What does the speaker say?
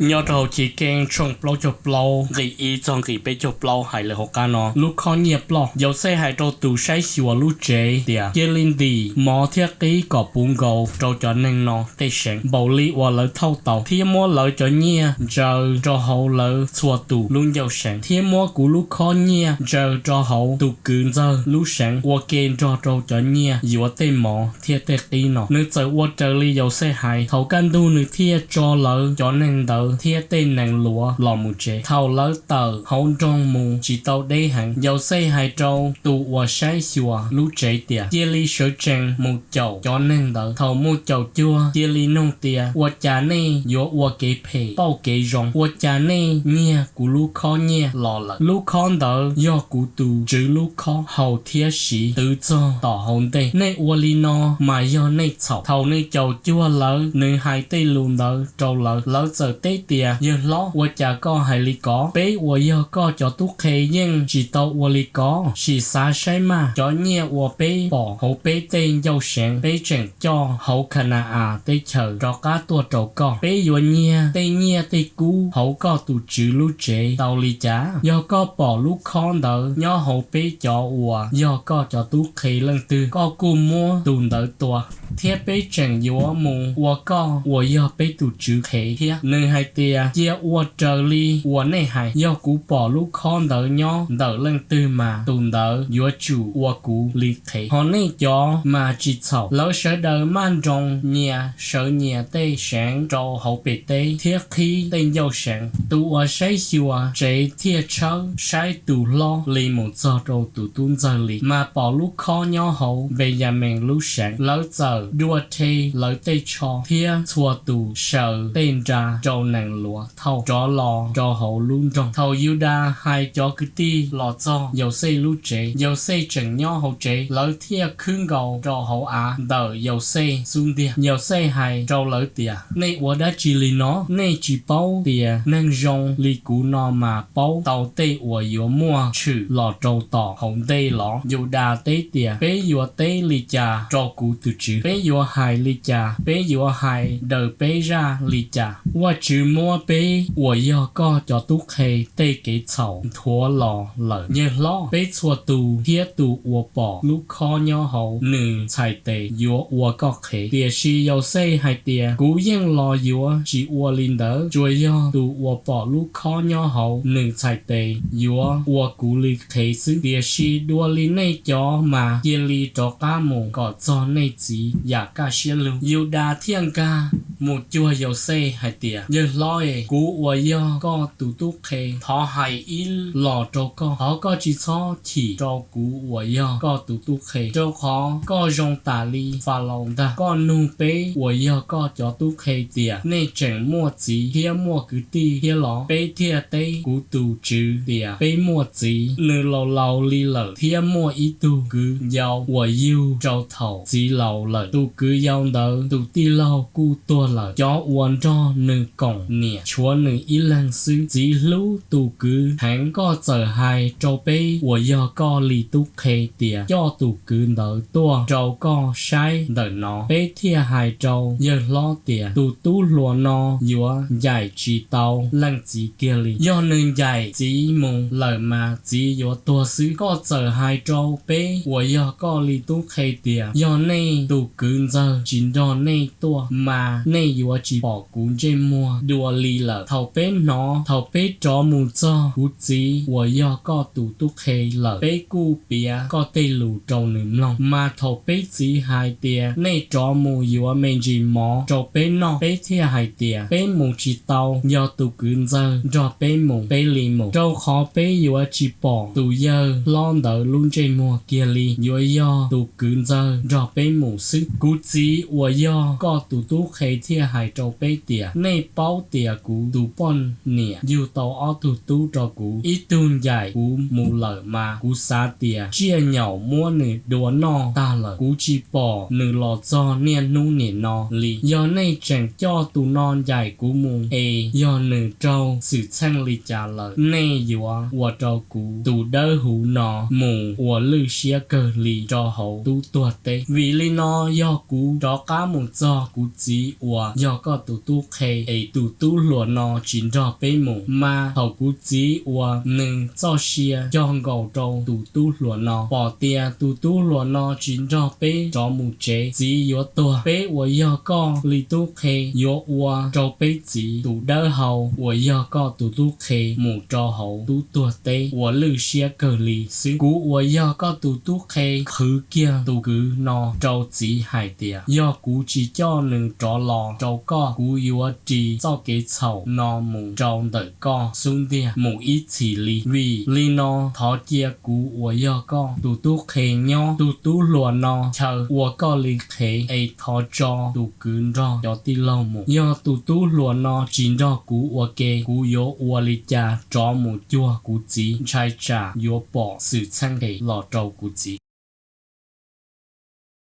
Nyob rau hauv Chivkeeb tshooj plaub caug plaub nqe ib txog nqe peb caug plaub hais lawm hauv qab no: Lub khob nyiaj ploj. Yauxej hais rau tus saib xyuas lub tsev tias, Cia li ntim mov thiab qib kom puv nkaus rau cov neeg no tej seev npaum li uas lawv thauj tau, thiab muab lawv cov nyiaj ntsaws rau hauv lawv txhua tus lub ncauj seev, thiab muab kuv lub khob nyiaj ntsaws rau hauv tus kwv ntxawg lub seev ua ke nrog rau cov nyiaj yuav tej mov thiab tej qib no. Nws txawm ua raws li Yauxej hais. Thaum kaj ntug nws thiaj tso lawv cov neeg ntawd thiab tej nees luav los mus tsev. Thaum lawv tawm hauv nroog mus tsis tau deb heev, Yauxej hais rau tus uas saib xyuas lub tsev tias, Cia li sawv tsees mus caum cov neeg ntawd. Thaum mus caum cuag, cia li nug tias, Ua cas nej yuav ua kev phem pauj kev zoo? Ua cas nej nyiag kuv lub khob nyiaj los lawm? Lub khob ntawd yog kuv tus tswv lub khob haus thiab siv twv txog tom hauv ntej. Nej ua li no mas yog nej txhaum. Thaum nws caum cuag lawv, nws hais tej lus ntawd rau lawv. Lawv txawm teb tias, Yawg hlob, ua cas koj hais li ko? Peb uas yog koj cov tub qhe yeej tsis tau ua li ko. Sim xav saib mas, cov nyiaj uas peb pom hauv peb tej ncauj seev, peb tseem coj hauv Kha Na-as teb chaws rov qab tuaj rau koj. Peb yuav nyiag tej nyiaj tej kub hauv koj tus tswv lub tsev tau li cas? Yog koj pom lub khob ntawd nyob hauv peb cov uas yog koj cov tub qhe leej twg, koj kuj muab tus ntawd tua, thiab peb tseem yuav mus ua koj uas yog peb tus tswv qhev thiab. Nws hais tias, Cia ua raws li uas nej hais. Yog kuv pom lub khob ntawd nyob ntawm leej twg mas tus ntawd yuav tsum ua kuv li qhev, hos nej cov mas tsis txhaum. Lawv sawv daws maj nroos nyias sawv nyias tej seev rau hauv pem teb thiab qhib tej ncauj seev. Tus uas saib xyuas tsev thiaj tshawb saib tus hlob li mus txog rau tus tub ntxawg li, mas pom lub khob nyob hauv Npeyamees lub seev. Lawv txawm dua rhe lawv tej tsho thiab txhua tus saws tej nra rau nees luav thauj rov los rau hauv lub nroog. Thaum Yudas hais cov kwv tij los txog Yauxej lub tsev, Yauxej tseem nyob hauv tsev, lawv thiaj khwb nkaus rau hauv av ntawm Yauxej xub ntiag. Yauxej hais rau lawv tias, Nej ua dab tsi li no? Nej tsis paub tias neeg zoo li kuv no mas paub tau tej uas yuav muaj tshwm los rau tom hauv ntej los? Yudas teb tias, Peb yuav teb li cas rau kuv tus tswv? Peb yuav hais li cas? Peb yuav hais daws peb zaj li cas? Vajtswv muab peb uas yog koj cov tub qhe tej kev txhaum nthuav los lawm. Yawg hlob, peb txhua tus thiab tus uas pom lub khob nyob hauv nws txhais tes yuav ua koj qhev. Tiam sis Yauxej hais tias, Kuv yeej los yuav tsis ua li ntawd. Tsuas yog tus uas pom lub khob nyob hauv nws txhais tes yuav ua kuv li qhev xwb. Tiam sis dua li nej cov mas cia li rov qab mus kom txog nej txiv yam kaj siab lug. Yudas thiaj nkag mus cuag Yauxej hais tias, Yawg hlob es, kuv uas yog koj tus tub qhe thov hais ib los rau koj. Thov koj tsis txhob chim rau kuv uas yog koj tus tub qhe, rau qhov koj zoo tas li Falaus ntag. Koj nug peb uas yog koj cov tub qhe tias, Nej tseem muaj txiv thiab muaj kwv tij thiab los? Peb thiaj teb kuv tus tswv tias, Peb muaj txiv. Nws laus laus li lawm thiab muaj ib tug kwv yau uas yug rau thaum txiv laus lawm. Tus kwv yau ntawd tus tij laug kuj tuag lawm. Cov uas nrog nws koom niam tshuav nws ib leeg xwb. Txiv hlub tus kwv heev. Koj txawm hais rau peb uas yog koj li tub qhe tias, Coj tus kwv ntawd tuaj rau koj saib ntawm no. Peb thiaj hais rau yawg hlob tias, Tus tub hluas no yuav ncaim tsis tau leej txiv kiag li. Yog nws ncaim txiv mus lawm mas txiv yuav tuag xwb. Koj txawm hais rau peb uas yog koj li tub qhe tias, Yog nej tus kwv ntxawg tsis nrog nej tuaj mas nej yuav tsis pom kuv ntsej muag dua li lawm. Thaum peb hnov, thaum peb rov mus txog kuv txiv uas yog koj tus tub qhe lawm, peb kuj piav koj tej lus rau nws mloog. Mas thaum peb txiv hais tias, Nej rov mus yuav me ntsis mov rau peb noj, peb thiaj hais tias, Peb mus tsis tau, yog tus kwv ntxawg nrog peb mus, peb li mus, rau qhov peb yuav tsis pom tus yawg hlob ntawd lub ntsej muag kiag li. Yuav yog tus kwv ntxawg nrog peb mus xwb. Kuv txiv uas yog koj tus tub qhe thiaj hais rau peb tias, Nej paub tias kuv tus poj niam yug tau ob tug tub rau kuv, ib tug ncaim kuv mus lawm mas kuv xav tias tsiaj nyaum muab nws dua noj tag lawm. Kuv tsis pom nws los txog niaj hnub nim no li. Yog nej tseem coj tus no ncaim kuv mus es yog nws raug xwm txheej li cas lawm, nej yuav ua rau kuv tus dawb huv no mus ua lwj siab kawg li rau hauv tub tuag teb. Vim li no yog kuv rov qab mus txog kuv txiv uas uas yog koj tus tub qhe, es tus tub hluas no tsis nrog peb mus mas thaum kuv txiv uas nws txoj sia cog nkaus rau tus tub hluas no, pom tias tus tub hluas no tsis nrog peb rov mus tsev, txiv yuav tuag. Peb uas yog koj li tub qhe yuav ua rau peb txiv tus dawb hau uas yog koj tus tub qhe mus rau hauv tub tuag teb ua lwj siab kawg li xwb. Kuv uas yog koj tus tub qhe qhwv kiag tus kwv no rau txiv hais tias yog kuv tsis coj nws rov los rau koj, kuv yuav ris txoj kev txhaum no mus rau ntawm koj xub ntiag mus ib txhis li. Vim li no thov cia kuv uas yog koj tus tub qhe nyob tus tub hluas no chaw ua koj li qhev, es thov tso tus kwv nrog cov tij laug mus. Yog tus tub hluas no tsis nrog kuv ua ke, kuv yuav ua li cas rov mus cuag kuv txiv, ntshai tsam yuav pom xwm txheej qes los rau kuv txiv.